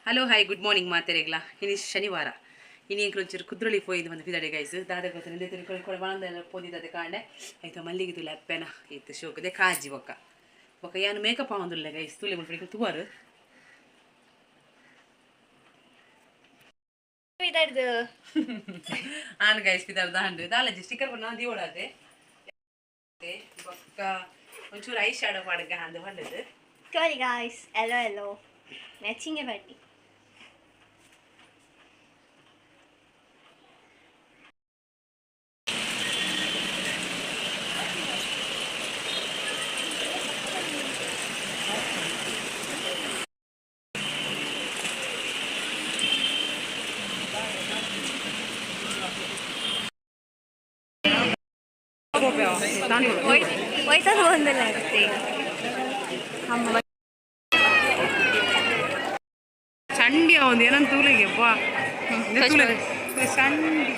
Hello hi good morning ಮಾತೆರೆಗ್ಲಾ. ಇನಿ ಶನಿವಾರ ಇನಿ ಎಂಕ್ಲು ಕುದ್ರೊಳಿ ಪೋಯಿದು ಬಂದು ಪಿದಡೆ ಗೈಸ್ ದಾದ ಗೊತ್ತ ಬಾಂದೆಲ್ಲ ಪೋದಿದ್ದದೆ ಕಾಂಡೆ ಆಯ್ತು ಮಲ್ಲಿಗೆ ತುಲೆ ಅಪ್ಪೆನ ಇತ್ತು ಶೋಕದೆ ಕಾಜಿ ಬೊಕ್ಕ ಬೊಕ್ಕ ಯಾನು ಮೇಕಪ್ ಆವೊಂದುಲ್ಲೆ ಗೈಸ್ ತುಲೆ ಮುಲ್ಪ ತುವಾರು ಆನ್ ಗೈಸ್ ಪಿದಾರ್ದ ಹಂಡು ದಾಲಜಿ ಸ್ಟಿಕ್ಕರ್ ಬಣ್ಣ ದೀವಡಾದೆ ಬೊಕ್ಕ ಒಂಚೂರು I shadow ಪಾಡಗ ಅಂದು ಬಂದದ್ದು. Sorry guys, hello hello. Matching party. ಹೋಯ್ತದ ಒಂದಲ್ಲ ಆಗುತ್ತೆ. ಚಂಡಿ ಒಂದು ಏನಂತ ತೂಲಿಗೆ ಬಾ ಚಂಡಿ.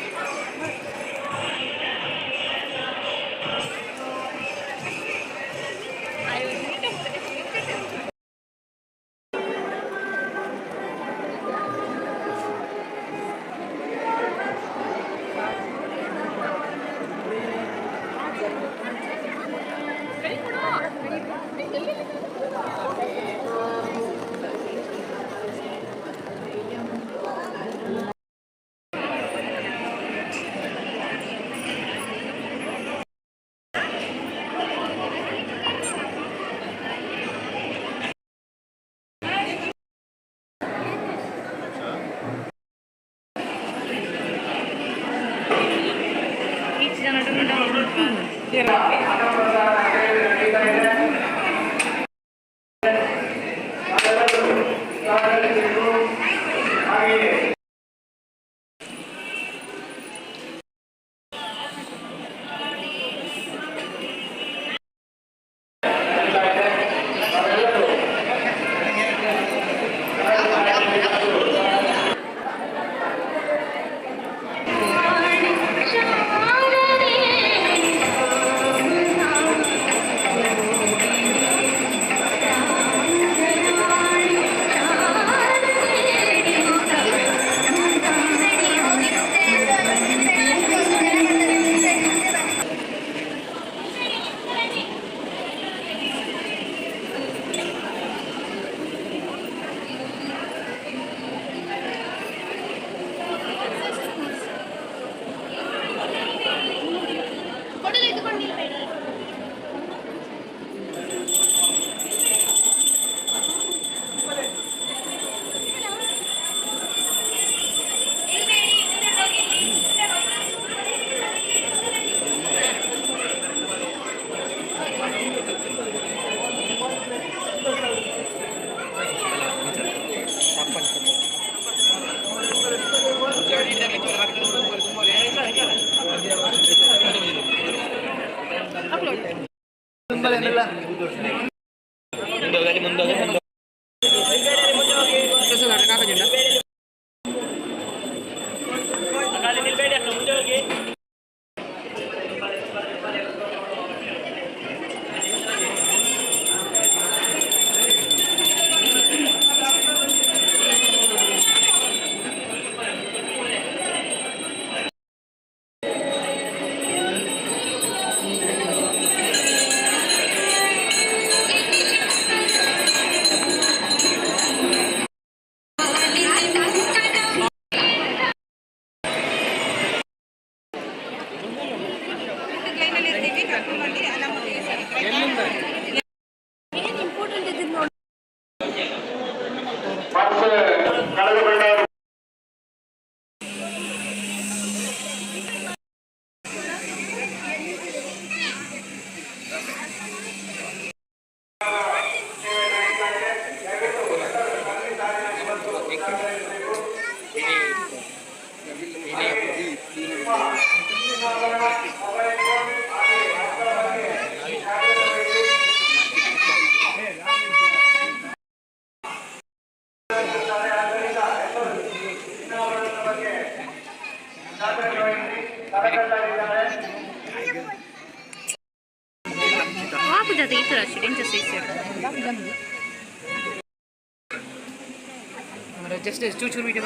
ಜಸ್ಟ್ ಚೂರು ಚೂರು ವಿಡಿಯೋ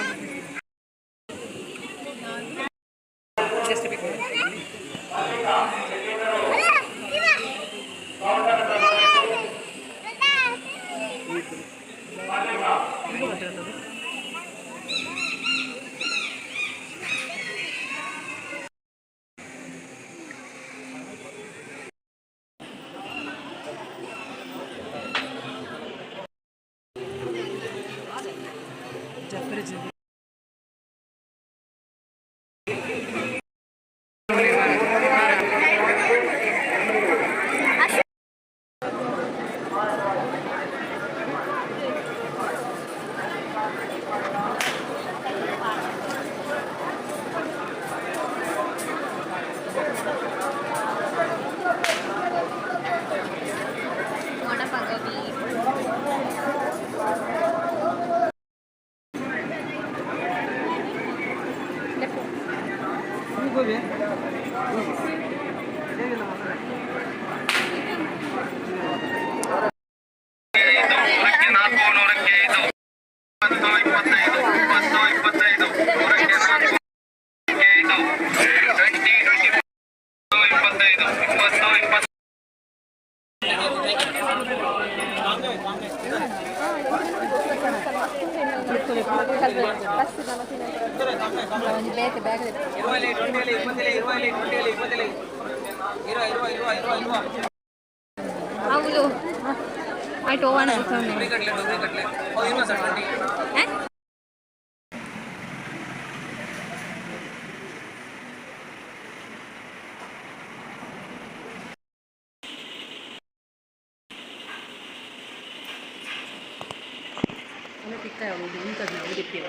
ಜಸ್ಟ್ ಬೇಕು. ಹೌದು ಆಯ್ತು ಹೋಗೋಣ. ತಿಕ್ಕ ಉಂಟದ ಉಡುಪಿ.